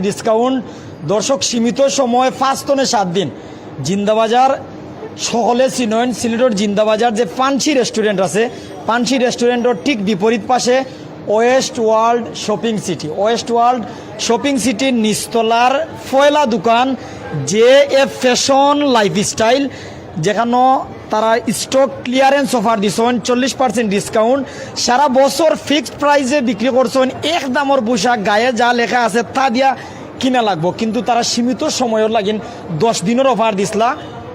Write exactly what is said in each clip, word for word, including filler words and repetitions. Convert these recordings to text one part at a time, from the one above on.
ডিসকাউন্ট। দর্শক, সীমিত সময়, পাঁচ তনে সাত দিন। জিন্দাবাজার সকলে চিনইন, সিলেটর জিন্দাবাজার যে পানসি রেস্টুরেন্ট আছে, পানসি রেস্টুরেন্টর ঠিক বিপরীত পাশে West World Shopping city. West World shopping সিটির নিচতলার পয়লা দোকান জে এফ ফ্যাশন লাইফস্টাইল, যেখানো তারা স্টক ক্লিয়ারেন্স অফার দিছইন, চল্লিশ পার্সেন্ট ডিসকাউন্ট। সারা বছর ফিক্সড প্রাইসে বিক্রি করছইন, এক দামর পোশাক, গায়ে যা লেখা আছে তা দিয়া কিনা লাগবো, কিন্তু তারা সীমিত সময়র লাগিন দশ দিনর অফার দিছলা,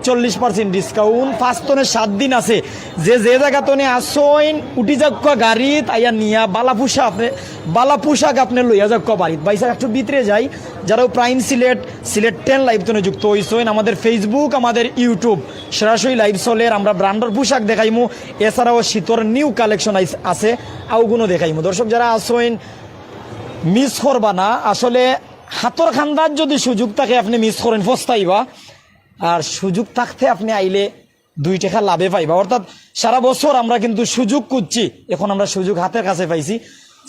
চল্লিশ পার্সেন্ট ডিসকাউন্ট, পাঁচ তনে সাত দিন আছে। যে যে জাগা তনে আছইন, উঠি যাউক্কা গাড়িত, আইয়া নিয়া বালা পোশাক আপনে, বালা পোশাক আপনে লইয়া যাউক্কা বাড়িত। ভাইসাব, একটু ভিতরে যাই, যারা প্রাইম সিলেট, সিলেট টেন লাইভ তনে যুক্ত হইছইন, আমাদের ফেসবুক, আমাদের ইউটিউব সরাসরি লাইভ চলের। আমরা ব্র্যান্ডর পোশাক দেখাইমু, এছাড়াও শীতর নিউ কালেকশন আছে, আউগুনও দেখাইমু। দর্শক যারা আছইন, মিস করবা না। আসলে হাতর কান্দাত যদি সুযোগ থাকে, আপনে মিস করইন, পস্তাইবা। আর সুযোগ থাকতে আপনে আইলে দুই টেকা লাভে পাইবা। অর্থাৎ সারা বছর আমরা কিন্তু সুযোগ খুঁজছি, এখন আমরা সুযোগ হাতের কাছে পাইছি।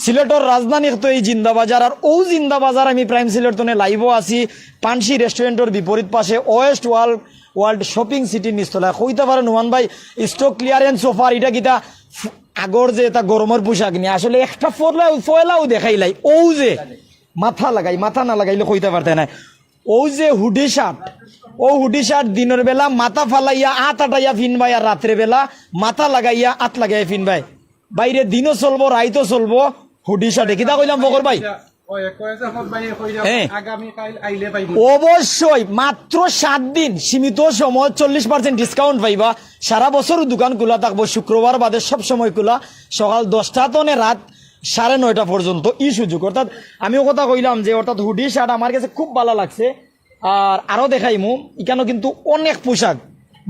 সিলেটর রাজধানী তো এই জিন্দাবাজার, আর অউ জিন্দাবাজার আমি প্রাইম সিলেট তনে লাইভও আছি, পানসি রেস্টুরেন্টর বিপরীত পাশে ওয়েস্ট ওয়ার্ল্ড, ওয়ার্ল্ড শপিং সিটির নিচতলায়। কইতা পারে নোমান ভাই, স্টক ক্লিয়ারেন্স অফার, ইটা কিতা ফ-, আগর যে এটা গরমর পোশাক নিয়া, আসলে একটা পয়লাও, পয়লাও দেখাইলাই, অউ যে মাথা লাগাই, মাথা না লাগাইলে কইতা পারতে না। অউ যে হুডি শার্ট, অউ হুডি শার্ট দিনর বেলা মাথা ফালাইয়া আত আটাইয়া ফিনবায়, আর রাত্রে বেলা মাথা লাগাইয়া আত লাগাইয়া ফিনবায়। বাইরে দিনও চলবো, রাইতও চলবো হুডি শার্টে। কিতা কইলাম ফখর ভাই? ওই, কয়েছে ফত ভাই কইরা হ্যাঁ। আগামী কাল আইলে পাইবো। অবশ্যই, মাত্র সাত দিন, সীমিত সময়, চল্লিশ পার্সেন্ট ডিসকাউন্ট পাইবা। সারা বছর দোকান খোলা থাকবো, শুক্রবার বাদে সব সময় খোলা, সকাল দশটা তনে রাত সাড়ে নয়টা পর্যন্ত। ই সুযোগ, অর্থাৎ আমিও কথা কইলাম যে, অর্থাৎ হুডি শার্ট আমার কাছে খুব ভালা লাগছে। আর আরো দেখাইমু, ইখানো কিন্তু অনেক পোশাক,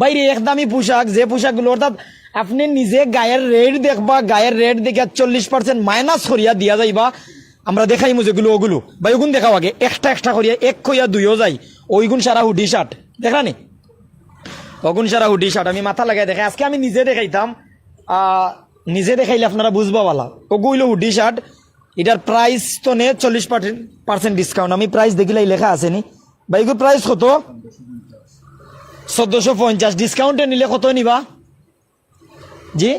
বাইরে এক দামি পোশাক, যে পোশাকগুলো, অর্থাৎ আপনে নিজে গায়ের রেট দেখবা, গায়ের রেট দেখিয়া চল্লিশ পার্সেন্ট মাইনাস করিয়া দিয়া যাইবা। আমরা দেখাইমু যেগুলো, ওগুলো ভাই, ওগুন দেখাও আগে, একটা একটা করিয়া, এক কইয়া দুইও যাই, ওইগুন সারা হুডি শার্ট দেখরা নি, ওগুন সারা হুডি শার্ট। আমি মাথা লাগাই দেখাই, আজকে আমি নিজে দেখাইতাম, আহ, নিজে দেখাইলে আপনারা বুঝবা ভালা। ওগু অইলো হুডি শার্ট, এটার প্রাইস তনে চল্লিশ পার্সেন্ট ডিসকাউন্ট। আমি প্রাইস দেখিলাই লেখা আছে নি ভাই, এগুর প্রাইস কত? চোদ্দশো পঞ্চাশ। ডিসকাউন্টে নিলে কত নিবা? জি,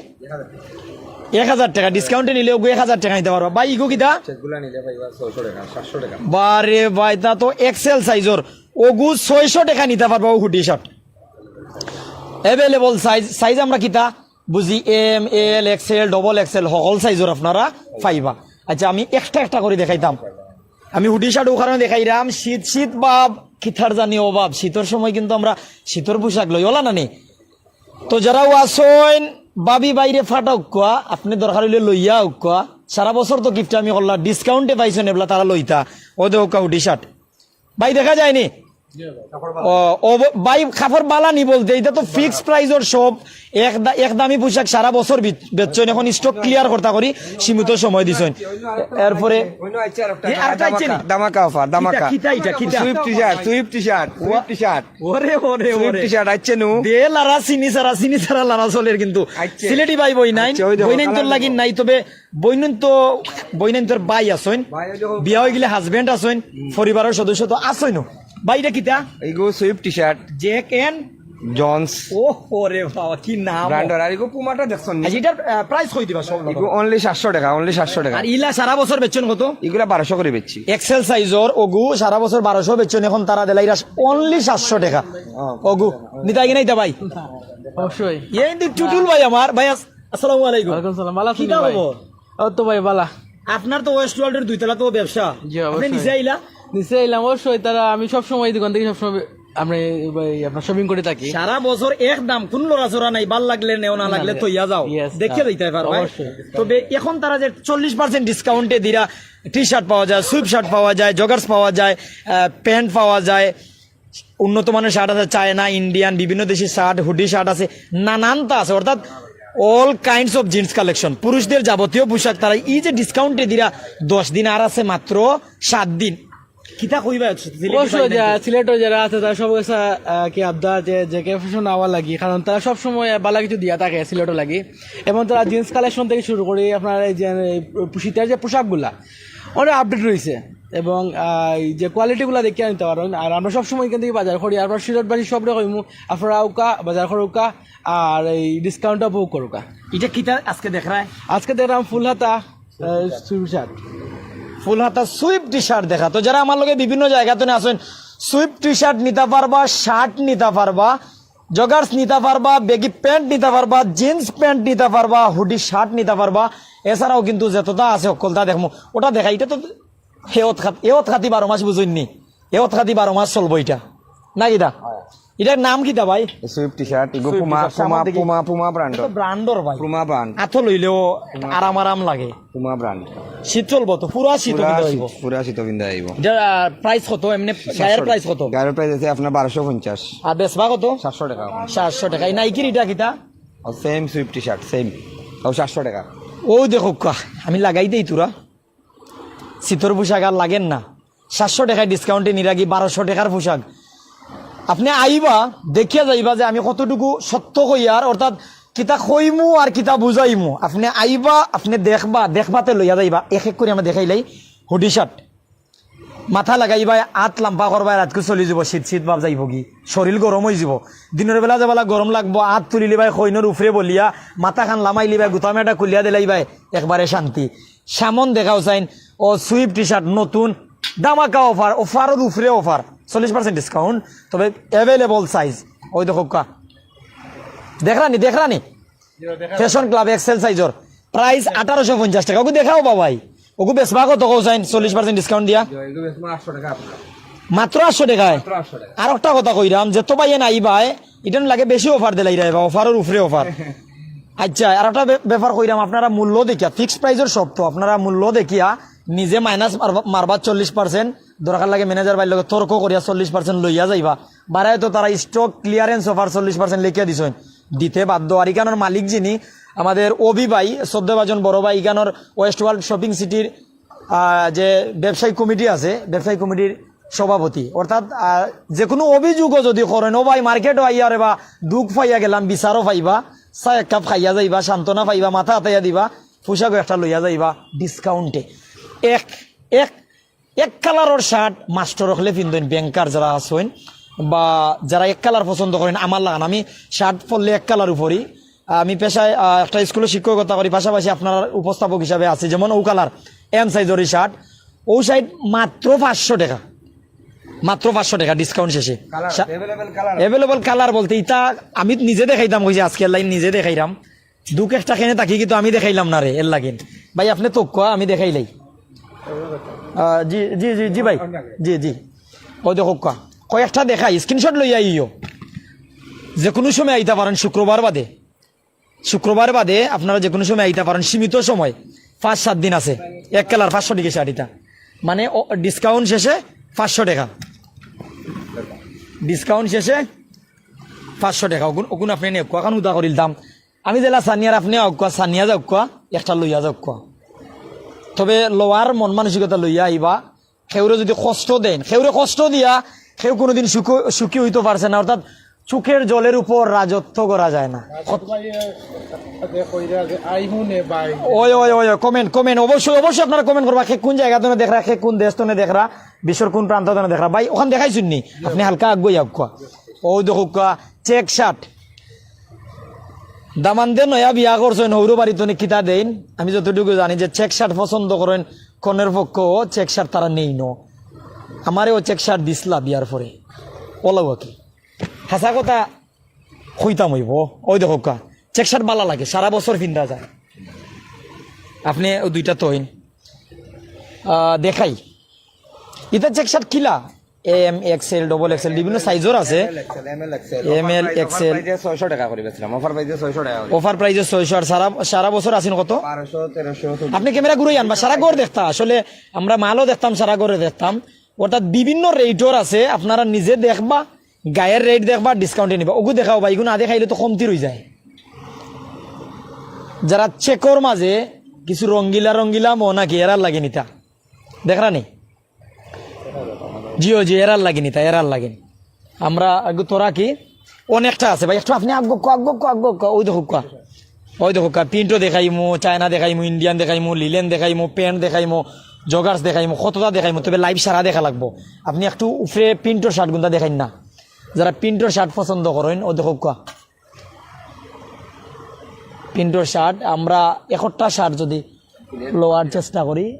এক হাজার টেকা। ডিসকাউন্টে নিলে ওগু এক হাজার টেকা নিতা পারবা ভাই। ইগু কিতা? সেটগুলা নিলে পাইবা ছয়শো টেকা, সাতশো টেকা। বারে ভাই, তা তো এক্সেল সাইজর, ওগু ছয়শো টেকা নিতা পারবা। ও hoodie shirt available size, size আমরা কিতা বুঝি, M, L, XL, double XL, সকল সাইজর আপনারা পাইবা। আচ্ছা, আমি একটা একটা করি দেখাইতাম। আমি হুডি শার্ট ও কারণে দেখাইরাম, শীত শীত ভাব, কিতার জানি অভাব। শীতর সময় কিন্তু আমরা শীতর পোশাক লই, ওলা না নি? তো যারাও আছইন, ভাবি বাইরে ফাটাউক্কা, আপনে দরকার অইলে লইয়া আউক্কা। সারা বছর তো গিফট আমি করলা, ডিসকাউন্টে পাইছইন এবলা, তারা লইতা। ও দেখউক্কা হুডি শার্ট। ভাই দেখা যায়নি? ও, ও ব-, ভাই কাপড় বালা নি বলতে, এটা তো ফিক্সড প্রাইসর সব। এক দা-, এক দামি পোশাক সারা বছর বিচ-, বেচছইন, এখন স্টক ক্লিয়ার করতা করি, সীমিত সময় দিছইন। এরপরে অন্য আইছে আরেকটা, এ, আরেকটা আইছে নি? ধামাকা, ধামাকা অফার, ধামাকা। কিতা, কিতা, কিতা? Swift T shirt, Swift T shirt, Swift T shirt. ওরে, ওরে, সুইফট ওরে। টি শার্ট আইছে নু? দে লারা চিনি সারা, চিনি সারা লারা চলের কিন্তু। আইছে। সিলেটি ভাই বইনাইন, আইছে, ওই দেখো, বইনাইন তোর কালার লাগিন দেখো। নাই, তবে বইনাইন তো, বইনাইন তোর ভাই আছইন, ভাই ওই দেখো। বিয়া হয়ে গেলে হাজবেন্ড আছইন, পরিবারের সদস্য তো আছইন। ভাই, এটা কিতা? এইগো Swift T shirt. Jack and Jones. ও, ওরে বাবা, কি নাম! ব্র্যান্ডর। আর এগো পুমাটা দেখছইন নি? আচ্ছা, এটার, আহ, প্রাইস কই দিবা সব? এগো অনলি সাতশো টাকা, অনলি সাতশো টাকা। আর ইলা সারা বছর বেচছইন কত? এগুলা বারোশো করে বেচছি। এক্সেল সাইজর ওগু সারা বছর বারোশো বেচছইন, এখন তারা দিলা ইরা অনলি সাতশো টাকা। ওগু নিতা কি নাইতা ভাই? অবশ্যই। এই কিন্তু টুটুল ভাই আমার, ভাই আস-, আসসালামু আলাইকুম। ওয়ালাইকুম সালাম, ভালা আছইন কিতা ভাই? খবর? ও তো ভাই, ভালা। আপনার তো ওয়েস্ট ওয়ার্ল্ডের দুই তলা তো ব্যবসা। জি, আপনি অবশ্যই। নিচে আইলা? নিচে আইলাম, অবশ্যই। তারা, আমি সবসময় এই দোকান থেকে সবসময় আমরা এই, এই, আপনার শপিং করে থাকি। সারা বছর এক দাম, কোন লড়াচড়া নাই, ভালা লাগলে নেও, না লাগলে না, থইয়া যাও। Yes, দেখিয়া sir। যাইতে পারবা। অবশ্যই। তবে এখন তারা যে চল্লিশ পার্সেন্ট ডিসকাউন্টে দিরা, টি শার্ট পাওয়া যায়, সুইফট শার্ট পাওয়া যায়, জগার্স পাওয়া যায়, আহ, প্যান্ট পাওয়া যায়, উন্নত মানের শার্ট আছে, চায়না, ইন্ডিয়ান, বিভিন্ন দেশি শার্ট, হুডি শার্ট আছে, নানানতা আছে, অর্থাৎ all kinds of jeans collection, পুরুষদের যাবতীয় পোশাক। তারা এই যে ডিসকাউন্টে দিরা, দশ দিন আর আছে, মাত্র সাত দিন। কিতা কইবা? অবশ্যই, যা, সিলেটর যারা আছে, তারা সব কাছে, আহ, কি আবদার যে, যে কে ফ্যাশন আওয়া লাগি, কারণ তারা সব সময় বালা কিছু দিয়া থাকে সিলেটর লাগি। এবং তারা জিন্স কালেকশন থেকে শুরু করি, আপনার এই যে, এই শীতের যে পোশাকগুলা, অনেক আপডেট রয়েছে। এবং আহ, এই যে কোয়ালিটিগুলো দেখিয়া নিতা পারইন। আর আমরা সবসময় এখান থাকি বাজার করি। আমরা সিলেটবাসী সবরে কইমু, আপনারা আউক্কা, বাজার করউক্কা, আর এই ডিসকাউন্টটা উপভোগ করউক্কা। ইটা কিতা আজকে দেখরায়? আজকে দেখরাম ফুল হাতা সুইফট শার্ট। ফুল হাতা সুইফট টি শার্ট দেখা। তো যারা আমার লগে বিভিন্ন জায়গা থনে আছইন, সুইফট টি শার্ট নিতা পারবা, শার্ট নিতা পারবা, জগার্স নিতা পারবা, বেগি প্যান্ট নিতা পারবা, জিন্স প্যান্ট নিতা পারবা, হুডি শার্ট নিতা পারবা। এছাড়াও কিন্তু যতটা আছে হক্কলতা দেখমু, ওটা দেখা। ইটা তো হেওত খাত, এওত খাতি বারো মাস বুঝইননি, এওত খাতি বারো মাস চলবো ইটা, না কিতা? ইটার নাম কিতা ভাই? সুইফট টি শার্ট, ইগু Swift Puma, T shirt, Puma, সামনে দেখি। Puma, Puma brand. তো ব্র্যান্ডর ভাই। Puma brand. আতো লইলেও আরাম আরাম লাগে। Puma brand. শীত চলবো তো, পুরা শীত পুরা পিন্ধা শীত, হইব। পুরা শীত পিন্ধা হইব। এটার প্রাইস কত? এমনি গায়ের প্রাইস কত? গায়ের প্রাইস আছে আপনার বারোশো পঞ্চাশ। আর বেচবা কত? সাতশো টাকা। সাতশো টাকা। এই নাইকির এটা কিতা? Same Swift T shirt, same. ও সাতশো টাকা। ও দেখউক্কা, আমি লাগাই দেই তোরা। শীতর পোশাক আর লাগের না। সাতশো টাকায় ডিসকাউন্টে নিরাগি বারোশো টাকার পোশাক। আপনে আইবা, দেখিয়া যাইবা যে আমি কতটুকু সত্য কইয়ার, অর্থাৎ কিতা কইমু আর কিতা বুঝাইমু। আপনে আইবা, আপনে দেখবা, দেখবাতে লইয়া যাইবা। এক এক করি আমরা দেখাইলাই। হুডি শার্ট, মাথা লাগাইবায়, আত লাম্বা করবায়, রাইতকু চলি যিবো, শীত শীত ভাব যাইবোগি, শরীল গরম অইযিবো। দিনর বেলা যেবলা গরম লাগবো, আত তুলিলিবায়, কইনর উপরে বলিয়া, মাথাখান লামাইলিবায়, গুতাম এটা খুলিয়া দিলাইবায়, একবারে শান্তি। সামন দেখাও চাইন, ও সুইফট টি শার্ট নতুন, ধামাকা অফার, অফারর উপরে অফার, চল্লিশ পার্সেন্ট ডিসকাউন্ট, তবে অ্যাভেলেবল সাইজ। ওই দেখউক্কা, দেখরানি, দেখরানি, ফ্যাশন ক্লাব এক্সেল সাইজর, প্রাইস আঠারোশো পঞ্চাশ টাকা। ওগু দেখাও বাবাই, ওগু বেচবা কত কও চাইন, চল্লিশ পার্সেন্ট ডিসকাউন্ট দিয়া? মাত্র আটশো টাকায়। আর একটা কথা কইরাম, যে তো ভাই এন আইবায়, ইটার লাগে বেশি অফার দিলাইরায় বা, অফারর উপরে অফার। আচ্ছা, আর একটা বে-, ব্যাপার কইরাম, আপনারা মূল্য দেখিয়া, ফিক্সড প্রাইসর শপ তো, আপনারা মূল্য দেখিয়া নিজে মাইনাস মারবা চল্লিশ পার্সেন্ট, দরকার লাগে ম্যানেজার ভাইর লগে তর্ক করিয়া চল্লিশ পার্সেন্ট লইয়া যাইবা। বারায় তো তারা স্টক ক্লিয়ারেন্স অফার চল্লিশ পার্সেন্ট লেখিয়া দিছইন, দিতে বাধ্য। আর ইখানর মালিক যিনি, আমাদের অভি ভাই, শ্রদ্ধেয়ভাজন বড় ভাই, ইখানর ওয়েস্ট ওয়ার্ল্ড শপিং সিটির, আহ, যে ব্যবসায়িক কমিটি আছে, ব্যবসায়িক কমিটির সভাপতি। অর্থাৎ, আহ, যে কোনো অভিযোগও যদি করেন, "ও ভাই, মার্কেটও আইয়া রে বা, দুখ পাইয়া গেলাম, বিচারও পাইবা, চা এক কাপ খাইয়া যাইবা, সান্ত্বনা পাইবা, মাথা আতাইয়া দিবা, পোশাকও একটা লইয়া যাইবা ডিসকাউন্টে।" এক, এক, এক কালারর শার্ট মাস্টর অকলে পিন্দইন, ব্যাংকার যারা আছইন বা যারা এক কালার পছন্দ করেন, আমার লাখান, আমি শার্ট পরলে এক কালার উপরই। আমি পেশায়, আহ, একটা স্কুলে শিক্ষকতা করি, পাশাপাশি আপনার উপস্থাপক হিসাবে আছি। যেমন ও কালার, এম সাইজর এই শার্ট, ও শার্ট মাত্র পাঁচশো টাকা, মাত্র পাঁচশো টাকা ডিসকাউন্ট শেষে। অ্যাভেলেবল কালার বলতে ইতা আমি নিজে দেখাইতাম, কইছি আজকে লাইন নিজে দেখাইরাম। দুঃখ একটা কেনে থাকি, কিন্তু আমি দেখাইলাম না রে, এর লাগিন। ভাই, আপনে তো কোয়া, আমি দেখাইলাই। আহ, জি, জি, জি, জি ভাই, জি, জি। ওই দেখো কোয়া, কয়েকটা দেখাই, স্ক্রিনশট লইয়া আইও। যে কোনো সময় আইতা পারেন শুক্রবার বাদে। শুক্রবার বাদে আপনারা যে কোনো সময় আইতা পারেন, সীমিত সময়, পাঁচ সাত দিন আছে। এক কালার পাঁচশো টাকা শার্ট ইতা, মানে, ও, ডিসকাউন্ট শেষে পাঁচশো টাকা, ডিসকাউন্ট শেষে পাঁচশো টাকা। ওগুন, ওগুন আপনে নিয়া কোয়া, কারণ উদা করিল দাম। আমি যেলা সানিয়ার, আপনে আউক্কা, সানিয়া যাউক্কা, একটা লইয়া যাউক্কা। তবে লওয়ার মন মানসিকতা লইয়া আইবা। কেউরে যদি কষ্ট দেন, কেউরে কষ্ট দিয়া কেউ কোনোদিন সুখ-, সুখী হইতে পারছে না। অর্থাৎ চোখের জলের উপর রাজত্ব করা যায় না। ওই, ওই, ওই, ওই, কমেন্ট, কমেন্ট, অবশ্যই, অবশ্যই আপনারা কমেন্ট করবা। কে কোন জায়গা থনে দেখরা, কে কোন দেশ থনে দেখরা, বিশ্বর কোন প্রান্ত থনে দেখরা। ভাই, ওখান দেখাইছুন নি? আপনে হালকা আগুয়াই আউক্কা। ওই দেখুক্কা, চেক শার্ট। দামান্দে নয়া বিয়া করছইন, হৌর বাড়ি থনে কিতা দেইন? আমি যতটুকু জানি যে চেক শার্ট পছন্দ করেন, কনের পক্ষ চেক শার্ট তারা নেইন। আমারেও চেক শার্ট দিছলা বিয়ার পরে। ওলাও আর কি। হাছা কথা কইতাম অইবো। ওই দেখুক্কা, চেক শার্ট বালা লাগে, সারা বছর পিন্দা যায়। আপনে ও দুইটা থইন। আহ, দেখাই। ইতা চেক শার্ট কিলা? এম, এক্সেল, ডাবল এক্সেল, বিভিন্ন সাইজর আছে। M L, Excel. অফার প্রাইসে ছয়শো টাকা করি বেচলাম, অফার প্রাইসে ছয়শো টাকা করি। অফার প্রাইসে ছয়শো, আর সারা, সারা বছর আছেন কত? বারোশো, তেরোশো। আপনে ক্যামেরা ঘুরাই আনবা, সারা ঘর দেখতা। আসলে আমরা মালও দেখতাম, সারা ঘরে দেখতাম। অর্থাৎ বিভিন্ন রেটর আছে, আপনারা নিজে দেখবা, গায়ের রেট দেখবা, ডিসকাউন্টে নিবা। ওগু দেখাও ভাই, এগুন আদে খাইলে তো কমতি রই যায়। যারা চেকর মাঝে কিছু রঙ্গিলা রঙ্গিলা মো নাকি, এরার লাগি নিতা। দেখরা নি? জি, ও জি, এরার লাগি নিতা, এরার লাগি। আমরা আগে তোরা কি অনেকটা আছে ভাই, একটু আপনে আগ্গো কো, আগ্গো কো, আগ্গো কো, ওই দেখো কো। ওই দেখো কো, প্রিন্টও দেখাইমু, চায়না দেখাইমু, ইন্ডিয়ান দেখাইমু, লিলেন দেখাইমু, প্যান্ট দেখাইমু, জগার্স দেখাইমু, কতটা দেখাইমু, তবে লাইভ সারা দেখা লাগবো। আপনি একটু উপরে প্রিন্টর শার্ট গুনতা দেখাইন না, যারা প্রিন্টর শার্ট পছন্দ করেন, ও দেখউক্কা প্রিন্টর শার্ট। আমরা একটা শার্ট যদি লওয়ার চেষ্টা করি,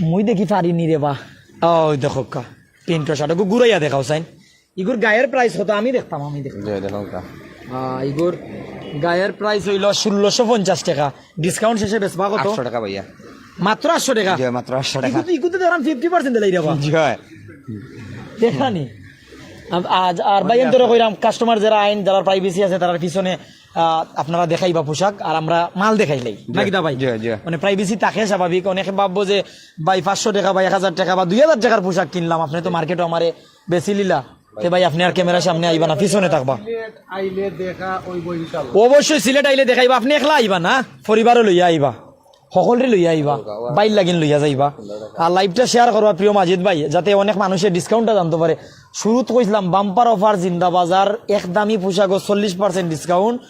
মুই দেখি পারি নি রে বা। ওই দেখউক্কা প্রিন্টর শার্ট, ওগু ঘুরাইয়া দেখাও চাইন। ইগুর গায়ের প্রাইস কত? আমি দেখতাম, আমি দেখতাম। জি, দেখো কা। আহ, ইগুর গায়ের প্রাইস অইলো ষোলোশো পঞ্চাশ টাকা। ডিসকাউন্ট শেষে বেচবা কত? আটশো টাকা ভাইয়া। মাত্র আটশো টাকা? জি, মাত্র আটশো টাকা। ইগু তো, ইগু তো দেখলাম ফিফটি পার্সেন্ট দিলাই রে বা। জি, হয়। দেখলানি? আম-, আজ আর ভাই, আমি তোরে কইরাম, কাস্টমার যারা আইন, যারা প্রাইভেসি আছে, তারার পিছনে, আহ, আপনারা দেখাইবা পোশাক, আর আমরা মাল দেখাইলাই। জি, নাকি দা ভাই? জি, জি। মানে প্রাইভেসি থাকে স্বাভাবিক। অনেকে ভাববো যে, "ভাই, পাঁচশো টাকা বা এক হাজার টাকা বা দুই হাজার টাকার পোশাক কিনলাম, আপনি তো মার্কেটও আমারে বেচিলিলা।" তে ভাই, আপনি আর ক্যামেরার সামনে আইবা না, পিছনে থাকবা। সিলেট আইলে দেখা অইবো ইনশাআল্লাহ। অবশ্যই সিলেট আইলে দেখাইবা, আপনি একলা আইবা না, পরিবারও লইয়া আইবা, সকলরে লইয়া আইবা, বাইর লাগিন লইয়া যাইবা। আর লাইভটা শেয়ার করবা প্রিয় মাজিদ ভাই, যাতে অনেক মানুষে ডিসকাউন্টটা জানতে পারে। শুরুত কইছিলাম বাম্পার অফার জিন্দাবাজার, এক দামি পোশাকও চল্লিশ পার্সেন্ট ডিসকাউন্ট।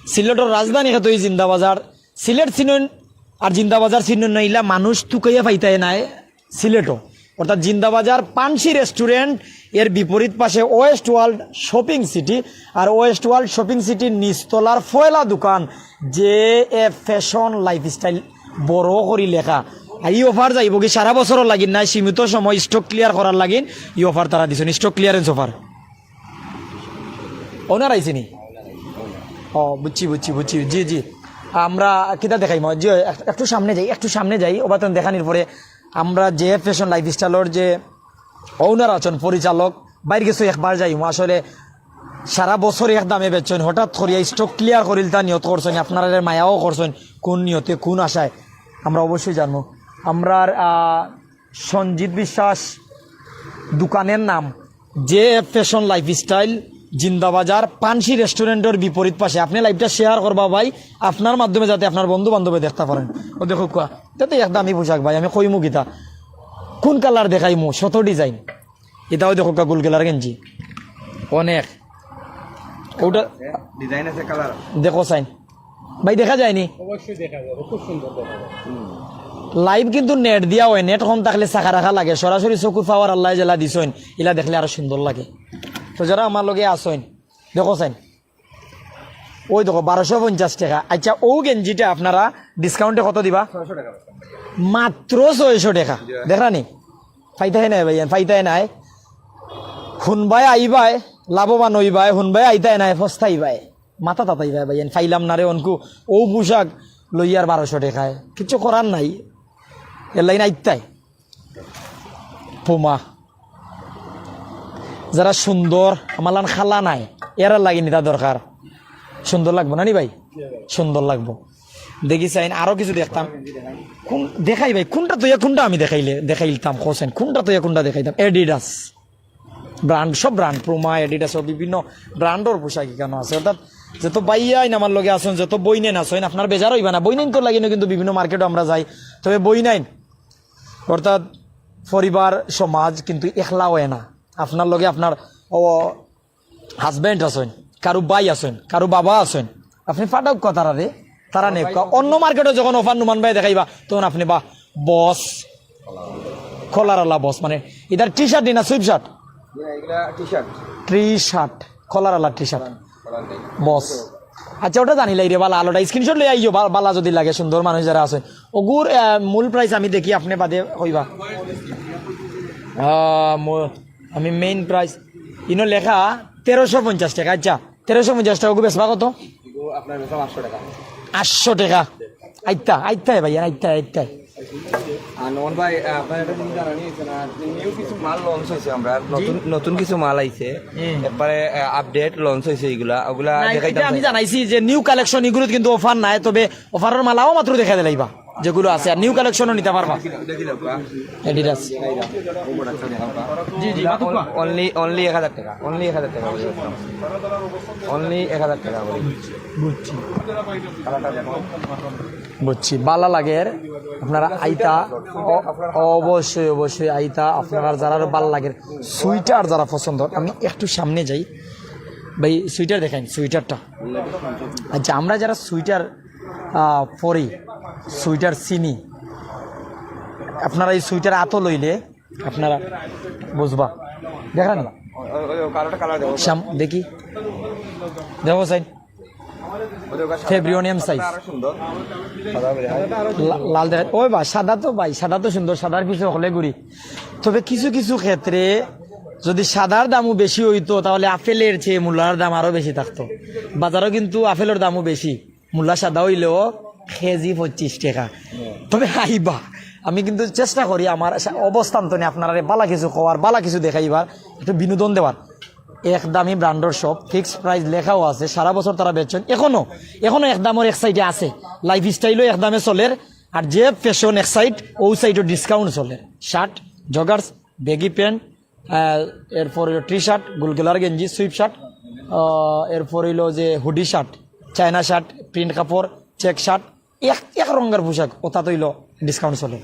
সিলেটর রাজধানী খেতই জিন্দাবাজার, সিলেট চিনইন আর জিন্দাবাজার চিনইন না, ইলা মানুষ তুকাইয়া পাইতায় নায়। সিলেটও, অর্থাৎ জিন্দাবাজার পানসি রেস্টুরেন্ট, এর বিপরীত পাশে ওয়েস্ট ওয়ার্ল্ড শপিং সিটি, আর ওয়েস্ট ওয়ার্ল্ড শপিং সিটির নিচতলার পয়লা দোকান জে এফ ফ্যাশন লাইফস্টাইল, বড় করি লেখা। আর ই অফার যাইবো কি সারা বছরও লাগিন না, সীমিত সময় স্টক ক্লিয়ার করার লাগিন ই অফার তারা দিছেন, স্টক ক্লিয়ারেন্স অফার। ওনার আইসিনি? ও, বুঝছি, বুঝছি, বুঝছি। জি, জি। আমরা কিতা দেখাইমু? জি, এক-, একটু সামনে যাই, একটু সামনে যাই। ওবাতন দেখানির পরে আমরা জে এফ ফ্যাশন লাইফস্টাইলর যে ওনার আছেন, পরিচালক, বাইর গেছে একবার যাইমু। আসলে সারা বছর এক দামে বেচছেন, হঠাৎ করিয়া স্টক ক্লিয়ার করিলতা নিয়ত করছেন, আপনারা মায়াও করছেন, কোন নিয়তে, কোন আশায়, আমরা অবশ্যই জানবো। আমরার, আহ, সঞ্জিত বিশ্বাস দোকানের নাম J F fashion lifestyle, Zindabazar, Pansi রেস্টুরেন্টর বিপরীত পাশে। আপনি লাইভটা শেয়ার করবা ভাই, আপনার মাধ্যমে যাতে আপনার বন্ধু বান্ধবে দেখতে পারেন। ও দেখো কুয়া, এটা তো এক দামি পোশাক ভাই, আমি কইমু কিতা, কোন কালার দেখাইমু, শত ডিজাইন। এটাও দেখো কা, গোল গেলার গেঞ্জি, অনেক। ওটা ডিজাইন আছে, কালার আছে। দেখো চাইন। ভাই, দেখা যায়নি? অবশ্যই দেখা যাবে, খুব সুন্দর দেখা যাবে। লাইভ কিন্তু নেট দিয়া হয়, নেট কম থাকলে চাকা রাখা লাগে, সরাসরি চকুর পাওয়ার আল্লায় যেলা দিছইন, ইলা দেখলে আরো সুন্দর লাগে। তো যারা আমার লগে আছইন, দেখো চাইন, ওই দেখো, বারোশো পঞ্চাশ টাকা। আচ্ছা, ও গেঞ্জিটা আপনারা ডিসকাউন্টে কত দিবা? ছয়শো টাকা। মাত্র ছয়শো টাকা। দেখরা নি? ফাইতাই নাই ভাই, ফাইতাই নাই। হুনবায় আইবায়, লাভবান হইবায়, হুনবায় আইতায় নাই, ফস্তাইবায়। মাথা তাতাই ভাই, ভাই, ফাইলাম না রে অনকু, ও পোশাক লইয়ার বারোশো টাকায়, কিচ্ছু করার নাই, এর লাইন আইতাই। পুমা, যারা সুন্দর, আমার লান খালা নাই, এরা লাগি নিতা দরকার। সুন্দর লাগবো না নি ভাই? সুন্দর লাগবো। দেখি চাইন, আরো কিছু দেখতাম। কোন দেখাই ভাই, কোনটা তো ইয়া, কোনটা আমি দেখাইলে দেখাইলতাম, কোসেন, কোনটা তো ইয়া, কোনটা দেখাইতাম? অ্যাডিডাস। ব্র্যান্ড, সব ব্র্যান্ড, পুমা, অ্যাডিডাস, সব বিভিন্ন ব্র্যান্ডর পোশাক এখানে আছে। অর্থাৎ যত ভাইয়াইন আমার লগে আছেন, যত বইনাইন আছেন, আপনার বেজার হইবা না। বইনাইন তো লাগিনো কিন্তু বিভিন্ন মার্কেটও আমরা যাই, তবে বইনাইন অর্থাৎ পরিবার সমাজ কিন্তু একলা হয় না। আপনার লগে আপনার ও হাজব্যান্ড আছেন, কারো ভাই আছেন, কারো বাবা আছেন, আপনি ফাটাউক্কা তারারে, তারা নেউক্কা। অন্য মার্কেটও যখন অফার নুমান ভাই দেখাইবা, তখন আপনি বা বস, কলারওয়ালা বস, মানে, ইতার টি শার্ট নি না সুইপ শার্ট? জি না, এগুলা টি শার্ট। টি শার্ট, কলারওয়ালা টি শার্ট। কলার নেই। বস। আচ্ছা, ওটা জানিলাই রে, বালা আলোটা। স্ক্রিনশট লই আইও, বা-, বালা যদি লাগে, সুন্দর মানুষ যারা আছেন। ওগুর, আহ, মূল প্রাইস আমি দেখি, আপনি বাদে কইবা। আহ, মু-, আমি মেইন প্রাইস, ইনো লেখা তেরোশো পঞ্চাশ টাকা। আচ্ছা, তেরোশো পঞ্চাশ টাকা, ওগু বেচবা কত? এগু আপনার বেচা আটশো টাকা। আটশো টাকা। আইতা, আইতা ভাই, আইতা, আইতা। আর নোমান ভাই, আহ, আপনার একটা জিনিস জানানি হয়েছে না, নিউ কিছু মাল লঞ্চ হয়েছে আমরা, নতুন, নতুন কিছু মাল আইছে। হুম। একবারে, আহ, আপডেট লঞ্চ হয়েছে এগুলা, ওগুলা না, দেখাইতাম এটা আমি চাই। জানাইছি যে নিউ কালেকশন, এগুলোত কিন্তু অফার নাই, তবে অফারের মালাও মাত্র দেখা দিলাইবা, যেগুলো আছে, আর নিউ কালেকশনও নিতে পারবা। অ্যাডিডাস। জি, জি, মাতুক্কা। অনলি, অনলি এক হাজার টাকা, অনলি এক হাজার টাকা। অনলি এক হাজার টাকা। বুঝছি। বুঝছি, বালা লাগের। আপনারা আইতা, অ-, অবশ্যই, অবশ্যই আইতা। আপনারা যারা বালা লাগের, সোয়েটার যারা পছন্দ, আমি একটু সামনে যাই ভাই, সোয়েটার দেখাইন, সোয়েটারটা। আচ্ছা, আমরা যারা সোয়েটার, আহ, পরি, সোয়েটার চিনি, আপনারা এই সুইটার আতো লইলে আপনারা বুঝবা। দেখা না? শ্যাম, দেখি, দেখো সাইন, ফেব্রিওনিয়াম সাইজ। লাল দেখা, ওই বা, সাদা তো ভাই, সাদা তো সুন্দর, সাদার পিছে হকলে ঘুরি। তবে কিছু কিছু ক্ষেত্রে যদি সাদার দামও বেশি হইতো, তাহলে আপেলের চেয়ে মূলার দাম আরো বেশি থাকতো। বাজারও কিন্তু আপেলের দামও বেশি, মূলা সাদা হইলেও কেজি পঁচিশ টাকা। তবে আইবা, আমি কিন্তু চেষ্টা করি আমার সা-, অবস্থান তো নিয়ে আপনারা বালা কিছু কওয়ার, বালা কিছু দেখাইবার, একটু বিনোদন দেওয়ার। এক দামি ব্র্যান্ডর সব ফিক্সড প্রাইস লেখাও আছে, সারা বছর তারা বেচছেন। এখনো, এখনো এক দামর এক সাইডে আছে, লাইফ স্টাইলও এক দামে চলের। আর যে ফ্যাশন এক সাইড, ও সাইডও ডিসকাউন্ট চলের। শার্ট, জগার্স, ব্যাগি প্যান্ট, আহ, এরপর হইল টি শার্ট, গুলগুলার গেঞ্জি, সুইপ শার্ট, আহ, এরপর হইল যে hoodie shirt, China shirt, print কাপড়, চেক শার্ট, এক এক রঙের পোশাক, ওটা তো হইল ডিসকাউন্ট চলে।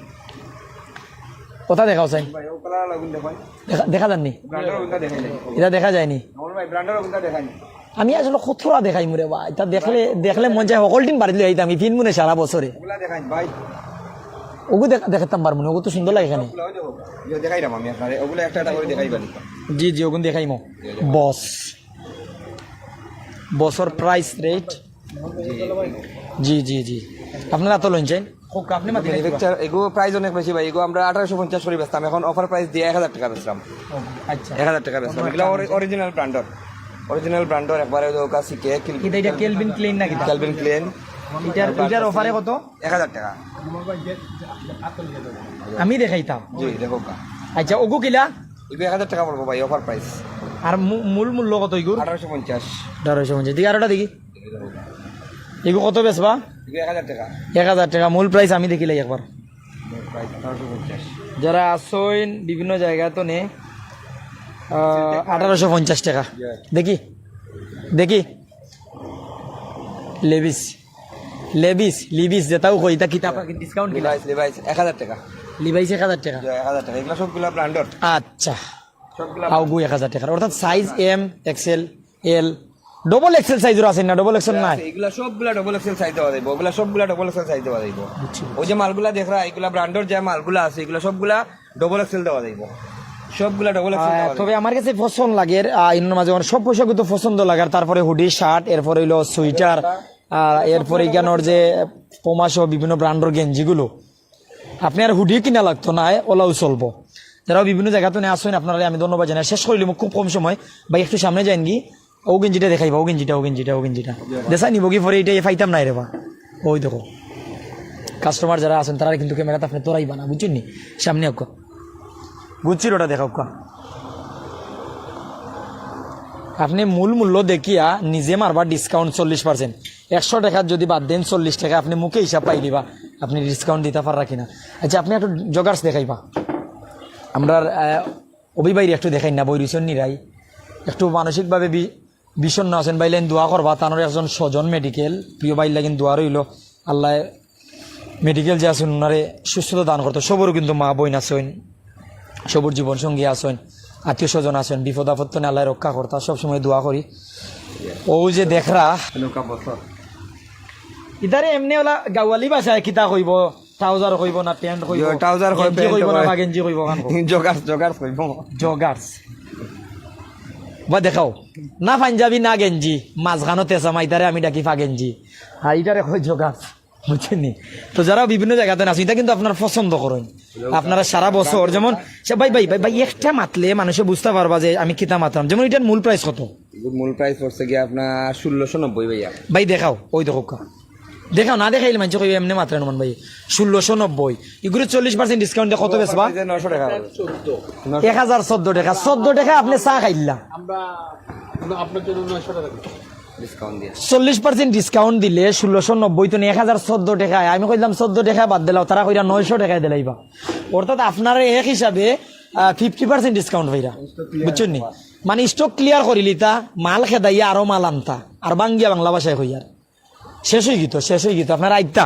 ওটা দেখাও চাই। দেখা, দেখা যাননি? এটা দেখা যায়নি। আমি আসলে কতটা দেখাইমু রে বা, এটা দেখলে, দেখলে মন চায় হকল টিন বাড়িতে লই আইতাম, এই তিন মনে সারা বছরে। ওগু দেখ-, দেখাতাম পারমু না, ওগু তো সুন্দর লাগে এখানে। জি, জি, ওগুন দেখাইমু। বস, বসর প্রাইস রেট। জি, জি, জি। আপনারা তো লইন চাই। এগু প্রাইস অনেক বেশি ভাই, এগু আমরা আঠারোশো পঞ্চাশ করে বেচতাম, এখন অফার প্রাইস দিয়া এক হাজার টাকা বেচলাম। আচ্ছা। এক হাজার টাকা বেচলাম। এগুলা অরি-, অরিজিনাল ব্র্যান্ডর, অরিজিনাল ব্র্যান্ডর একবারে ওই যে ওকা সিকে, কিল-, এটা, এটা কেলভিন ক্লেইন নাকি? Calvin Klein. এটার, এটার অফারে কত? এক হাজার টাকা। আমি দেখাইতাম। জি, দেখো কা। আচ্ছা, ওগু কিলা? এগু এক হাজার টাকা পড়বো ভাই, অফার প্রাইস। আর মূ-, মূল মূল্য কত এগুর? আঠারোশো পঞ্চাশ। আঠারোশো পঞ্চাশ। দেখি আরোটা দেখি। এগু কত বেচবা? এগু এক হাজার টাকা। এক হাজার টাকা মূল প্রাইস আমি দেখিলাই একবার। প্রাইস আঠারোশো পঞ্চাশ। যারা আসইন বিভিন্ন জায়গা তো নে, আহ, আঠারোশো পঞ্চাশ টাকা। দেখি, দেখি। লেবিস, লেবিস, লিবিস যেটাও কই, এটা কিতা ডিসকাউন্ট কিলা? লিভাইস, লিভাইস এক হাজার টাকা। লিভাইস এক হাজার টাকা। জি, এক হাজার টাকা। এগুলা সবগুলা ব্র্যান্ডর। আচ্ছা। সবগুলা আউগু এক হাজার টাকার। অর্থাৎ সাইজ এম, এক্সেল, এল, ডাবল এক্সেল সাইজর আছে না? ডাবল এক্সেল নাই? আছে, এগুলা সবগুলা ডাবল এক্সেল সাইজ দেওয়া যাইব। ওগুলা সবগুলা ডাবল এক্সেল সাইজ দেওয়া যাইব। বুঝছি। ওই যে মালগুলা দেখরা, এগুলা ব্র্যান্ডর যে মালগুলা আছে, এগুলা সবগুলা ডাবল এক্সেল দেওয়া যাইব। সবগুলা ডাবল এক্সেল দেওয়া আহ, যাইব। তবে আমার কাছে পছন্দ লাগে, আহ, ইনোর মাঝে আমার সব পোশাকই তো পছন্দ লাগে। আর তারপরে হুডি, শার্ট, এরপরে হইলো সোয়েটার, আর এরপরে ইগানোর যে পুমা সহ বিভিন্ন ব্র্যান্ডর গেঞ্জিগুলো, আপনি আর হুডি কিনা লাগতো না, ওলাও চলবো। যারা বিভিন্ন জায়গা তো নিয়ে আসেন, আপনারা আমি ধন্যবাদ জানাই। শেষ করিলাম খুব কম সময়, ভাই একটু সামনে যাইন কি, ও গেঞ্জিটা দেখাইবা, ও গেঞ্জিটা, ও গেঞ্জিটা, ও গেঞ্জিটা। দেশাই নিব কি পরে, এটা পাইতাম না রে বা। ওই দেখো, কাস্টমার যারা আছেন, তারা কিন্তু ক্যামেরাতে আপনি তোরাইবা না, বুঝছেন নি? সামনে আউক্কা, গুচ্ছির ওটা দেখাউক্কা। আপনি মূল মূল্য দেখিয়া নিজে মারবা ডিসকাউন্ট চল্লিশ পার্সেন্ট। একশো টাকা যদি বাদ দেন, চল্লিশ টাকা আপনি মুখে হিসাব পাই দিবা, আপনি ডিসকাউন্ট দিতে পাররা কিনা। আচ্ছা, আপনি একটু জগার্স দেখাইবা, আমরা, আহ, অভি ভাইরে একটু দেখাই না, বই রুচন নিরাই, একটু মানসিকভাবে বি-, বিষণ্ণ আছেন, ভাই লাইন দোয়া করবা, তানোর একজন স্বজন মেডিকেল, প্রিয় ভাই লাগিন দোয়া রইল, আল্লাহ মেডিকেল যে আছেন ওনারে সুস্থতা দান করতো। সবরও কিন্তু মা বোন আছেন, সবর জীবন সঙ্গী আছেন, আত্মীয় স্বজন আছেন, বিপদ আপদ তনে আল্লাহ রক্ষা করতা, সবসময় দোয়া করি। ও যে দেখরা, ইতারে এমনি ওলা গাওয়ালি ভাষায় কিতা কইব, ট্রাউজার কইব না প্যান্ট কইব, ইয়ো, ট্রাউজার কয়, গেঞ্জি প্যান্ট কইব না কয়। বা গেঞ্জি কইব, কান কইব। জগার্স, জগার্স কইব। জগার্স। বা দেখাও, না পাঞ্জাবি না গেঞ্জি, মাঝখানো তেসা মাইতারে আমি ডাকি ফা গেঞ্জি, আর ইটারে কই জগার্স, বুঝছেন নি? তো যারা বিভিন্ন জায়গাতে আছেন, এটা কিন্তু আপনারা পছন্দ করেন, আপনারা সারা বছর যেমন সে-, ভাই, ভাই, ভাই, ভাই, একটা মাতলে মানুষে বুঝতে পারবা যে আমি কিতা মাতলাম। যেমন এটার মূল প্রাইস কত? এগুর মূল প্রাইস পড়ছে গিয়া আপনার ষোলোশো নব্বই ভাইয়া। ভাই দেখাও, ওই দেখো কা। দেখাও, না দেখাইলে মানুষে কইবে এমনি মাত্রা নুমান ভাই। ষোলোশো নব্বই। এগুলো চল্লিশ পার্সেন্ট ডিসকাউন্টে কত বেচবা? এই যে নয়শো টাকা হবে। এক হাজার চোদ্দ টাকা। চোদ্দ টাকা আপনি চা খাইলা। আমরা, আমরা আপনার জন্য নয়শো টাকা দিচ্ছি। ডিসকাউন্ট দিয়ে। চল্লিশ পার্সেন্ট ডিসকাউন্ট দিলে ষোলোশো নব্বই তো নেই, এক হাজার চোদ্দ টাকায়। আমি কইলাম চোদ্দ টাকায় বাদ দিলাও, তারা কইরা নয়শো টাকায় দিলাইবা। অর্থাৎ আপনারা এক হিসাবে, আহ, ফিফটি পার্সেন্ট ডিসকাউন্ট পাইরা। বুঝছেন নি? মানে স্টক ক্লিয়ার করিলিতা, মাল খেদাইয়া আরো মাল আনতা। আর বাঙ্গিয়া বাংলা ভাষায় কইয়ার। শেষ হয়ে গেত, শেষ হয়ে গেত। আপনারা আইতা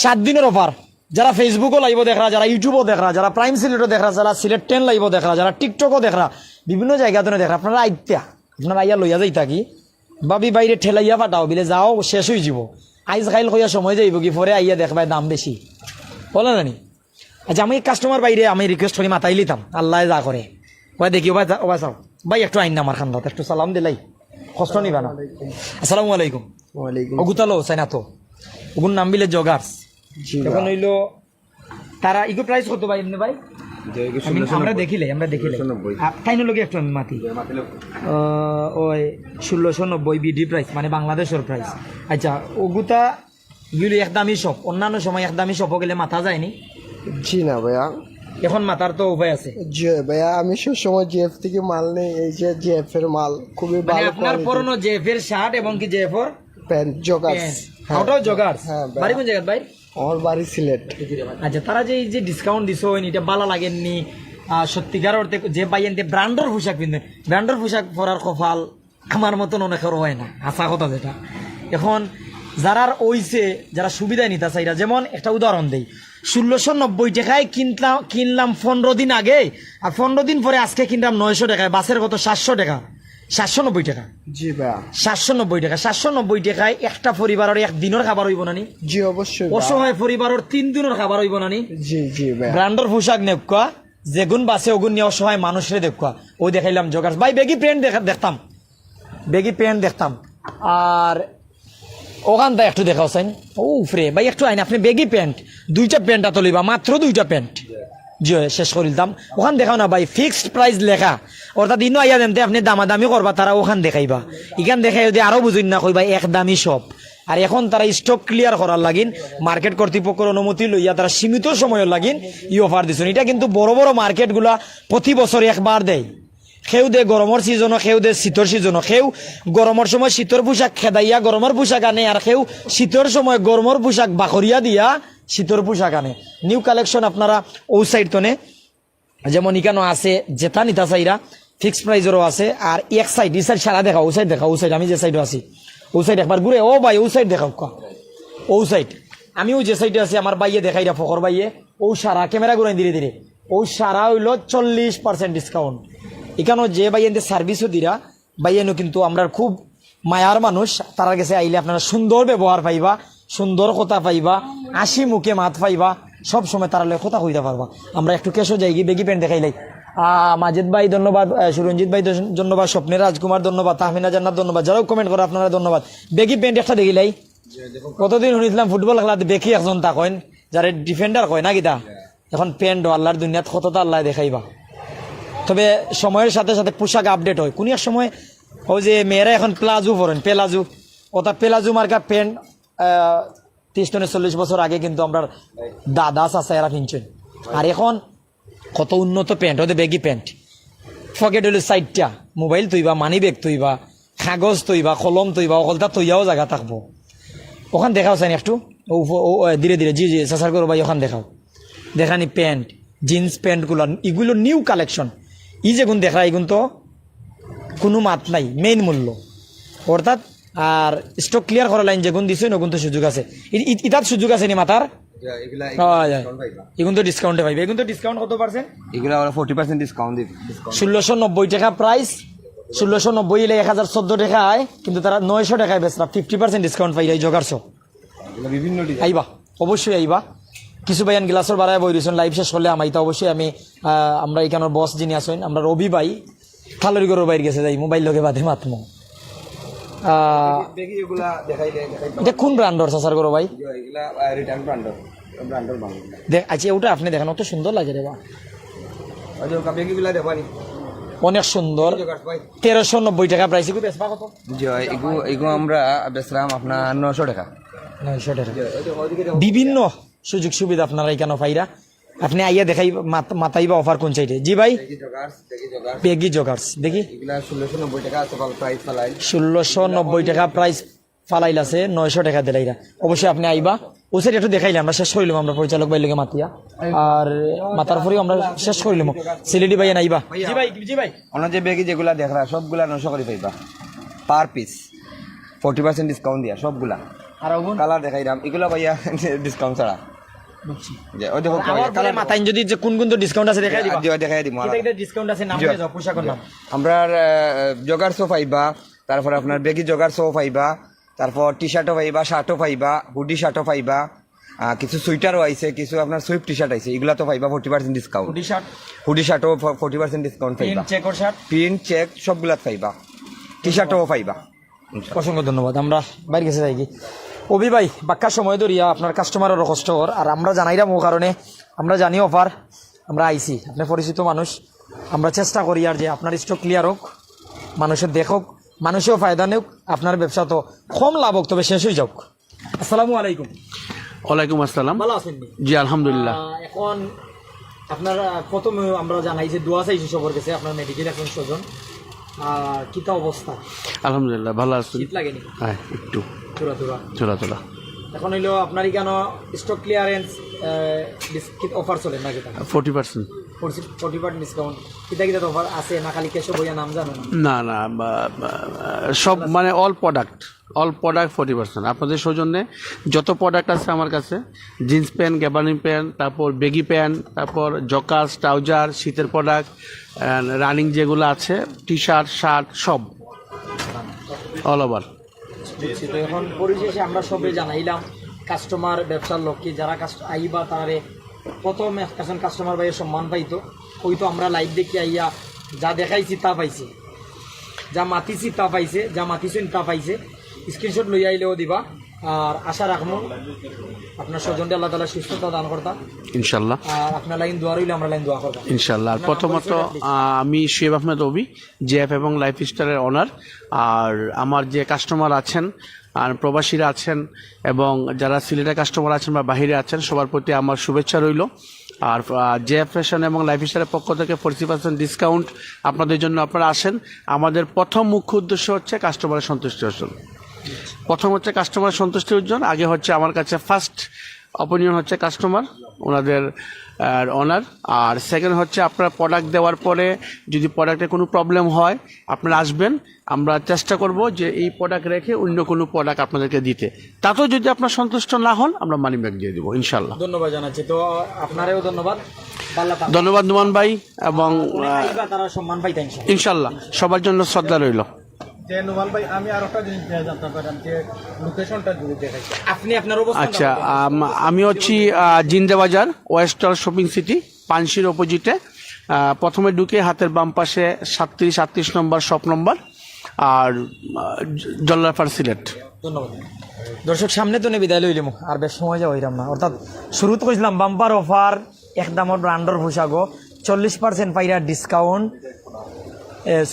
সাত দিনের অফার। যারা Facebook-ও লাইভও দেখরা, যারা YouTube-ও দেখরা, যারা প্রাইম সিলেটও দেখরা, যারা সিলেট টেন লাইভও দেখরা, যারা TikTok-ও দেখরা, বিভিন্ন জায়গা থেকে দেখরা, আপনারা আইতা, আপনারা আইয়া লইয়া যাইতা কি? ভাবি বাইরে ঠেলাইয়া ফাটাও, বিলে যাও, শেষ হয়ে যাব। আইজ কাইল কইয়া সময় যাইব কি, পরে আইয়া দেখবায় দাম বেশি। বলে না নি? আচ্ছা, আমি কাস্টমার ভাইরে আমি রিকোয়েস্ট করি মাতাইলিতাম, আল্লায় যা করে। ওবা দেখি, ওবা যা-, ওবা চাও। ভাই, একটু আইন না আমার খান্দাত, একটু সালাম দিলাই। কষ্ট নিবা না। আসসালামু আলাইকুম। ওয়ালাইকুম। অগুতা লও, চাই না তো। অগুর নাম বিলে জগার্স। জি, এখন বা। অইলো, তারা ইগু প্রাইস কত ভাই, এমনি ভাই? যে এগু আমি, ষোলোশো নব্বই। আমরা দেখিলাই, আমরা দেখিলাই। ষোলোশো নব্বই। আ, তাইন লগে একটু আমি মাতি। যে মাতিলে। আহ, ওই ষোলোশো নব্বই বিডি প্রাইস, মানে বাংলাদেশর প্রাইস। আচ্ছা, অগুতা গেলে একদমই শপ, অন্যান্য সময় একদমই শপও গেলে মাতা যায়নি। জি না ভাইয়া। এখন মাতার তো উপায় আছে। জি ভাইয়া, আমি সবসময় জেএফ থেকে মাল নেই। এই যে জেএফ এর মাল খুবই মানে ভালো আপনার quality। পুরনো জেএফ এর শার্ট এবং কি জেএফ এর প্যান্ট, জগার্স। প্যান্ট। হ্যাঁ। ওটাও জগার্স? হ্যাঁ, ভাইয়া। বাড়ি কোন জায়গাত ভাই? আমার বাড়ি সিলেট। আচ্ছা, তারা যে এই যে ডিসকাউন্ট দিছো, এটা ভালা লাগেননি? আহ, সত্যিকার অর্থে যে ভাই এনতে ব্র্যান্ডর পোশাক পিনতে, ব্র্যান্ডর পোশাক পরার কপাল আমার মতন অনেকের হয় না, হাছা কথা যেটা। এখন যারার অইছে, যারা সুবিধা নিতা চাইরা, যেমন একটা উদাহরণ দেই, ষোলোশো নব্বই টাকায় কিনলাম, কিনলাম পনেরো দিন আগে, আর পনেরো দিন পরে আজকে কিনলাম নয়শো টাকায়, বাসের কত? সাতশো টাকা, সাতশো নব্বই টাকা। জি ভাইয়া। সাতশো নব্বই টাকা, সাতশো নব্বই টাকায় একটা পরিবারের এক দিনের খাবার অইবো না নি? জি, অবশ্যই ভাইয়া। অসহায় পরিবারের তিন দিনের খাবার অইবো না নি? জি, জি ভাইয়া। ব্র্যান্ডর পোশাক নেউক্কা, যেগুন বাসে ওগুন নিয়া অসহায় মানুষরে দেউক্কা। ওই দেখাইলাম জগার্স। ভাই, বেগি প্যান্ট দেখা, দেখতাম। বেগি প্যান্ট দেখতাম। আর ওখানটা একটু দেখাও চাইন। ও উফরে, ভাই, একটু আইন, আপনি বেগি প্যান্ট, দুইটা প্যান্ট আতো লইবা, মাত্র দুইটা প্যান্ট। জি, শেষ করিলতাম। ওখান দেখাও না ভাই, ফিক্সড প্রাইস লেখা। অর্থাৎ ইনো আইয়া দেনতে আপনি দামাদামি করবা, তারা ওখান দেখাইবা। ইখান দেখাই যদি আরো বুঝইন না, কইবা এক দামি শপ। আর এখন তারা স্টক ক্লিয়ার করার লাগিন মার্কেট কর্তৃপক্ষর অনুমতি লইয়া তারা সীমিত সময়র লাগিন ই অফার দিছইন। এটা কিন্তু বড় বড় মার্কেটগুলা প্রতি বছর একবার দেয়। কেউ দে গরমর সিজনো, কেউ দে শীতর সিজনো, কেউ গরমর সময় শীতর পোশাক খেদাইয়া গরমর পোশাক আনে, আর কেউ শীতর সময় গরমর পোশাক বাকরিয়া দিয়া শীতর পোশাক আনে। নিউ কালেকশন আপনারা ও সাইড তনে, যেমন ইখানো আছে, যেটা নিতা চাইরা ফিক্সড প্রাইসেরও আছে। আর এক সাইড, ই সাইড সারা দেখা, ও সাইড দেখা, ও সাইড আমি যে সাইডও আছি, ও সাইড একবার ঘুরে, ও ভাই, ও সাইড দেখা, ও সাইড। আমি ওই যে সাইডে আছি, আমার ভাইয়ে দেখাইরা, ফখর ভাইয়ে, ও সারা ক্যামেরা ঘুরাই ধীরে ধীরে, ও সারা অইলো চল্লিশ পার্সেন্ট ডিসকাউন্ট। ইখানো যে ভাই এনতে সার্ভিসও দিরা, ভাই এনও কিন্তু আমরার খুব মায়ার মানুষ, তারার গেছে আইলে আপনারা সুন্দর ব্যবহার পাইবা, সুন্দর কথা পাইবা, হাসি মুখে মাত পাইবা, সব সময় তারার লগে কথা কইতা পারবা। আমরা একটু ক্যাশও যাইগি, বেগি প্যান্ট দেখাইলাই। আহ, মাজেদ ভাই ধন্যবাদ, আহ, সুরঞ্জিত ভাই ধন-, ধন্যবাদ, স্বপ্নের রাজকুমার ধন্যবাদ, তাহমিনা জান্নাত ধন্যবাদ, যারাও কমেন্ট করো আপনারা ধন্যবাদ। বেগি প্যান্ট একটা দেখিলাই। কতদিন শুনিছিলাম ফুটবল খেলাত বেকি একজন তা কইন, যারে ডিফেন্ডার কয় না কিতা? এখন প্যান্ট আল্লাহর দুনিয়াত কততা আল্লায় দেখাইবা। তবে সময়ের সাথে সাথে পোশাক আপডেট হয়। কোন এক সময় ওই যে মেয়েরা এখন প্লাজো পরেন, প্লাজো, ওটা প্লাজো মার্কা প্যান্ট, আহ, তিরিশ তনে চল্লিশ বছর আগে কিন্তু আমরার দাদা চাচা এরা পিনছেন। আর এখন কত উন্নত প্যান্ট, ওদের বেগি প্যান্ট, পকেট হইলো চাইরটা, মোবাইল থইবা, মানি ব্যাগ থইবা, কাগজ থইবা, কলম থইবা, অকলতা থইয়াও জাগা থাকবো। ওখান দেখাও চাইন একটু, ও, ও, ও, ধীরে ধীরে, জি, জি, চাচার ঘরো ভাই, ওখান দেখাও। দেখানি প্যান্ট, জিন্স প্যান্টগুলা, ইগুলো নিউ কালেকশন। ই যেগুন দেখরা, ইগুন তো কোনো মাত নাই, মেইন মূল্য। অর্থাৎ আর স্টক ক্লিয়ার করার লাইন যেগুন দিছইন, ওগুন তো সুযোগ আছে। ই-, ই-, ইতাত সুযোগ আছে নি মাতার? ইয়া, এগুলা, হয়, হয়। ডিসকাউন্ট পাইবা। ইগুন তো ডিসকাউন্টে পাইবা। ইগুন তো ডিসকাউন্ট কত পার্সেন্ট? এগুলা আমরা ফর্টি পার্সেন্ট ডিসকাউন্ট দিব, ডিসকাউন্ট। ষোলোশো নব্বই টাকা প্রাইস, ষোলোশো নব্বই ইলে এক হাজার চোদ্দ টাকা আয়, কিন্তু তারা নয়শো টাকায় বেচরা, ফিফটি পার্সেন্ট ডিসকাউন্ট পাইরা এই জগার্সও। এগুলা বিভিন্ন ডিজাইন। আইবা, অবশ্যই আইবা। কিছু ভাইয়ান গ্লাসর বাড়ায় বই রইছইন, লাইভ শেষ করলে আমাইতা অবশ্যই আমি, আহ, আমরা এখানোর বস যিনি আছইন, আমরা রবি ভাই, থালরি ঘরর বাইর গেছে যাই, মোবাইল লগে বাদে মাতমু। আহ, দেখি এগুলা দেখাইলে, দেখাই পাবো। এটা কোন ব্র্যান্ডর, চাচার ঘরো ভাই? ইয়া, এগুলা, আহ, রিটার্ন ব্র্যান্ডর, ব্র্যান্ডর মাল। দেখ, আচ্ছা, ওটা আপনি দেখেন, অত সুন্দর লাগে রে বা। ওই যে ওটা বেগিগুলা দেখবানি। অনেক সুন্দর। এই যে গাছ ভাই। তেরোশো নব্বই টাকা প্রাইস, এগু বেচবা কত? জি, এগু, এগু আমরা বেচলাম আপনার নয়শো টাকা। নয়শো টাকা। জি, ওই যে ওইদিকে দেখো। বিভিন্ন সুযোগ সুবিধা আপনারা এখানে পাইরা। আপনি আইয়া দেখাই মাত-, মাতাইবা অফার কোন সাইডে? জি ভাই? Baggy joggers, baggy joggers. Baggy joggers, দেখি। এগুলা ষোলোশো নব্বই টাকা আছে, ভালো প্রাইস ফালাইল। ষোলোশো নব্বই টাকা প্রাইস ফালাইল আছে, নয়শো টাকা দিলাইরা। অবশ্যই আপনি আইবা। ও সাইড একটু দেখাইলে আমরা শেষ করিলাম, আমরা পরিচালক ভাইর লগে মাতিয়া। আর মাতার পরেও আমরা শেষ করিলাম। সিলেটি ভাইয়া নাইবা? জি ভাই, জি ভাই। অন্য যে বেগি যেগুলা দেখরা, সবগুলা নয়শো করে পাইবা। Per piece. Forty percent discount দিয়া, সবগুলা। আর ওগুন? কালার দেখাইলাম, এগুলা ভাইয়া ডিসকাউন্ট ছাড়া। বুঝছি। যে, ওই দেখো, আমার কালার পরে মাতাইন যদি যে কোন কোন তো ডিসকাউন্ট আছে দেখাই দিবা। জি, দেখাই দিমু, এটা, আলাদা। এটা ডিসকাউন্ট আছে, নাম জি। হয়ে যাও, পোশাকর জি। নাম। আমরার, আহ, জগার্সও পাইবা, তারপর আপনার বেগি জগার্সও পাইবা, তারপর টি শার্টও পাইবা, শার্টও পাইবা, হুডি শার্টও পাইবা, আহ, কিছু সোয়েটারও আইছে, কিছু আপনার সুইফট টি শার্ট আইছে, এগুলা তো পাইবা forty percent discount. Hoodie shirt? Hoodie শার্টও ফর্টি পার্সেন্ট ডিসকাউন্ট পাইবা। চেকর শার্ট? প্রিন্ট চেক সবগুলাত পাইবা। টি শার্টও পাইবা। অসংখ্য ধন্যবাদ। আমরা বাইরে গেছে যাই কি, অভি ভাই, বাক্কা সময় ধরিয়া আপনার কাস্টমারের কষ্ট কর, আর আমরা জানাইরাম ও কারণে আমরা জানি অফার, আমরা আইছি, আপনি পরিচিত মানুষ, আমরা চেষ্টা করি আর যে আপনার স্টক ক্লিয়ার হোক, মানুষের দেখুক, মানুষেও ফায়দা নেউক, আপনার ব্যবসা তো কম লাভ হোক, তবে শেষ হয়ে যাক। আসসালামু আলাইকুম। ওয়ালাইকুম আসসালাম। ভালো আছেন নি? জি, আলহামদুলিল্লাহ। আহ, এখন আপনার আহ, প্রথমে আমরা জানাই যে দোয়া চাইছি সবর কাছে, আপনার মেডিকেল একজন স্বজন। আহ, কিতা অবস্থা? আলহামদুলিল্লাহ, ভালো আছেন? শীত লাগেনি? হ্যাঁ, একটু থোড়া থোড়া। থোড়া থোড়া। এখন হইলো আপনার এখানে স্টক ক্লিয়ারেন্স অফার চলে না কিতা? Forty percent. Forty percent discount. কিতা কিতা অফার আছে না, খালি ক্যাশো বইয়া নাম জানো না? না না বা- বা- সব মানে all product, all product forty percent. আপনাদের সৌজন্যে যত প্রোডাক্ট আছে আমার কাছে, জিন্স প্যান্ট, গ্যাবার্ডিন প্যান্ট, তারপর বেগি প্যান্ট, তারপর জকার্স, ট্রাউজার, শীতের প্রোডাক্ট, রানিং যেগুলো আছে, টি শার্ট, শার্ট, সব অল ওভার। বুঝছি। তো এখন পরিশেষে আমরা সবে জানাইলাম কাস্টমার ব্যবসার লক্ষ্যে যারা কাস্ট- আইবা তারারে প্রথম একজন কাস্টমার ভাইয়ের সম্মান পাইতো, হয়তো আমরা লাইভ দেখি আইয়া যা দেখাইছি তা পাইছে, যা মাতিছি তা পাইছে, যা মাতিছেন তা পাইছে। স্ক্রিনশট লইয়া আইলেও দিবা। আর আশা রাখমু আপনার স্বজনরে আল্লাহ তাআলা সুস্থতা দান করতা। ইনশাল্লাহ। আর আপনার লাইন দোয়া রইলে আমরা লাইন দোয়া করবো। ইনশাল্লাহ। আর প্রথমত আহ, আমি শুয়েব আহমেদ অভি, জেএফ এবং লাইফ স্টাইলের ওনার। আর আমার যে কাস্টমার আছেন আর প্রবাসীরা আছেন এবং যারা সিলেটের কাস্টমার আছেন বা বাইরে আছেন, সবার প্রতি আমার শুভেচ্ছা রইল। আর জেএফ ফ্যাশন এবং লাইফ স্টাইলের পক্ষ থেকে ফর্টি পার্সেন্ট ডিসকাউন্ট আপনাদের জন্য। আপনারা আসেন। আমাদের প্রথম মুখ্য উদ্দেশ্য হচ্ছে কাস্টমারের সন্তুষ্টি অর্জন। প্রথম হচ্ছে কাস্টমার সন্তুষ্টি অর্জন। আগে হচ্ছে আমার কাছে ফার্স্ট অপিনিয়ন হচ্ছে কাস্টমার, ওনাদের ওনার। আর সেকেন্ড হচ্ছে আপনার প্রোডাক্ট দেওয়ার পরে যদি প্রোডাক্টে কোনো প্রবলেম হয়, আপনারা আসবেন। আমরা চেষ্টা করব যে এই প্রোডাক্ট রেখে অন্য কোনো প্রোডাক্ট আপনাদেরকে দিতে। তাতেও যদি আপনার সন্তুষ্ট না হন, আমরা মানি ব্যাক দিয়ে দেবো ইনশাল্লাহ। ধন্যবাদ জানাচ্ছি। তো আপনারেও ধন্যবাদ। ভালো থাকবেন। ধন্যবাদ নোমান ভাই এবং উনি আহ, আইবা, তারা সম্মান পাইতা ইনশাআল্লাহ। ইনশাল্লাহ সবার জন্য শ্রদ্ধা রইল। যে নোমান ভাই, আমি আর একটা জিনিস জানতে পারলাম যে লোকেশনটা যদি দেখাই। আপনি আপনার অবস্থান আচ্ছা, আম- আমি হচ্ছি আহ, জিন্দাবাজার ওয়েস্ট ওয়াল শপিং সিটি, পানশির অপোজিটে। আহ, প্রথমে ঢুকে হাতের বাম পাশে সাতত্রিশ আটত্রিশ নম্বর শপ নম্বর, আর আহ, জল্লারপাড় সিলেট। ধন্যবাদ। দর্শক, সামনে তো নিয়ে বিদায় লইলিমু, আর বেশ সময় যাওয়া হইলাম না। অর্থাৎ শুরুত কইছিলাম বাম্পার অফার, এক দামর ব্র্যান্ডর পোশাকও, চল্লিশ পার্সেন্ট পাইরা discount.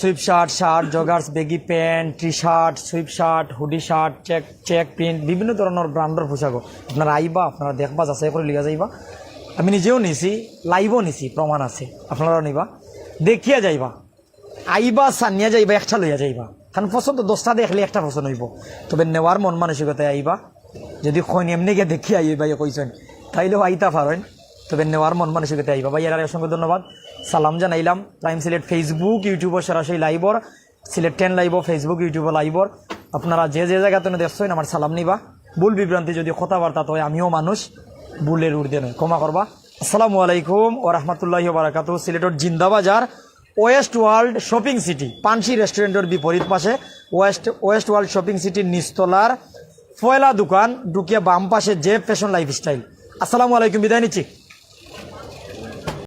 Sweatshirt, shirt, joggers, baggy pant, T shirt, sweatshirt, hoodie shirt, check check print, বিভিন্ন ধরনের ব্র্যান্ডর পোশাকও। আপনারা আইবা, আপনারা দেখবা, যাচাই করে লিয়া যাইবা। আমি নিজেও নিছি, লাইভও নিছি, প্রমাণ আছে, আপনারাও নিবা, দেখিয়া যাইবা। আইবা, সানিয়া যাইবা, একটা লইয়া যাইবা, কারণ পছন্দ দশটা দেখলে একটা পছন্দ হইব। তবে নেওয়ার মন মানসিকতায় আইবা। যদি কইন এমনি গিয়ে দেখি আই ভাই কইছেন, তাইলেও আইতা পারেন। তবে নেওয়ার মন মানসিকতায় আইবা ভাই। এর অসংখ্য ধন্যবাদ। সালাম জানাইলাম প্রাইম সিলেট ফেসবুক, ইউটিউবর সরাসরি লাইভর, সিলেট টেন লাইভও, ফেসবুক, ইউটিউবও লাইভর। আপনারা যে যে জায়গা থেকে দেখছেন, আমার সালাম নিবা। ভুল বিভ্রান্তি যদি কথাবার্তা তো হয়, আমিও মানুষ, ভুলের ঊর্ধ্বে নয়, ক্ষমা করবা। আসসালামু আলাইকুম ওয়া রাহমাতুল্লাহি ওয়া বারাকাতুহু। সিলেটর Zindabazar West World Shopping City, Pansi রেস্টুরেন্টর বিপরীত পাশে ওয়েস্ট ওয়েস্ট ওয়ার্ল্ড শপিং সিটির নিচতলার পয়লা দোকান, ঢুকিয়া বাম পাশে জেফ ফ্যাশন লাইফস্টাইল। আসসালামু আলাইকুম, বিদায় নিচ্ছি।